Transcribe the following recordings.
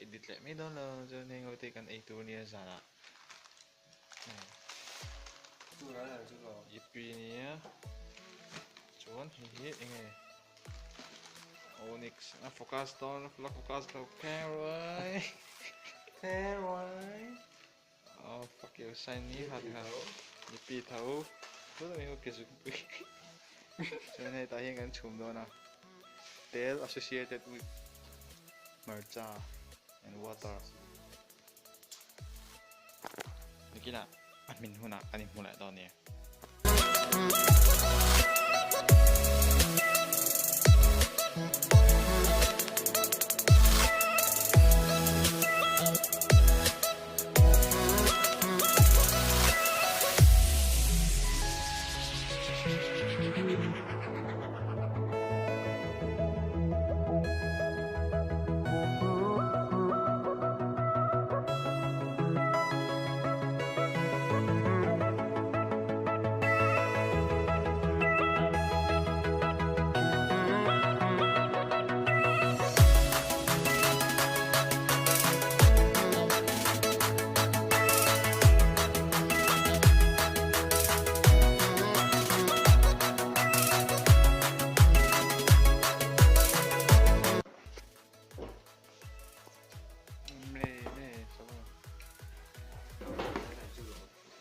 edit leh mai dawn lo chuan heng ho te kan ei tur ania zanah yippee ania chuan hei hi eng nge onyx a focus dawn la focus lo kher ruai kher ruai oh fuck you sign ni kha kha yippee tho tuna mi ho ke zuk pui chuan hei tah hian kan chhum dawn a tel associated with hmarcha and water nikinah a hmin hunah kan inhmu leh dawn nia.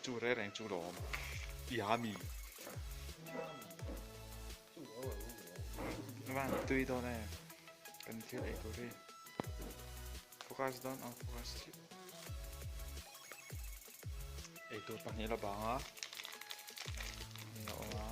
Chu reng reng chu lawm yummy van tui dawn e kan thil ei tur hi focus dawn ang focus chiah eitur pahnih la bang a a awm a.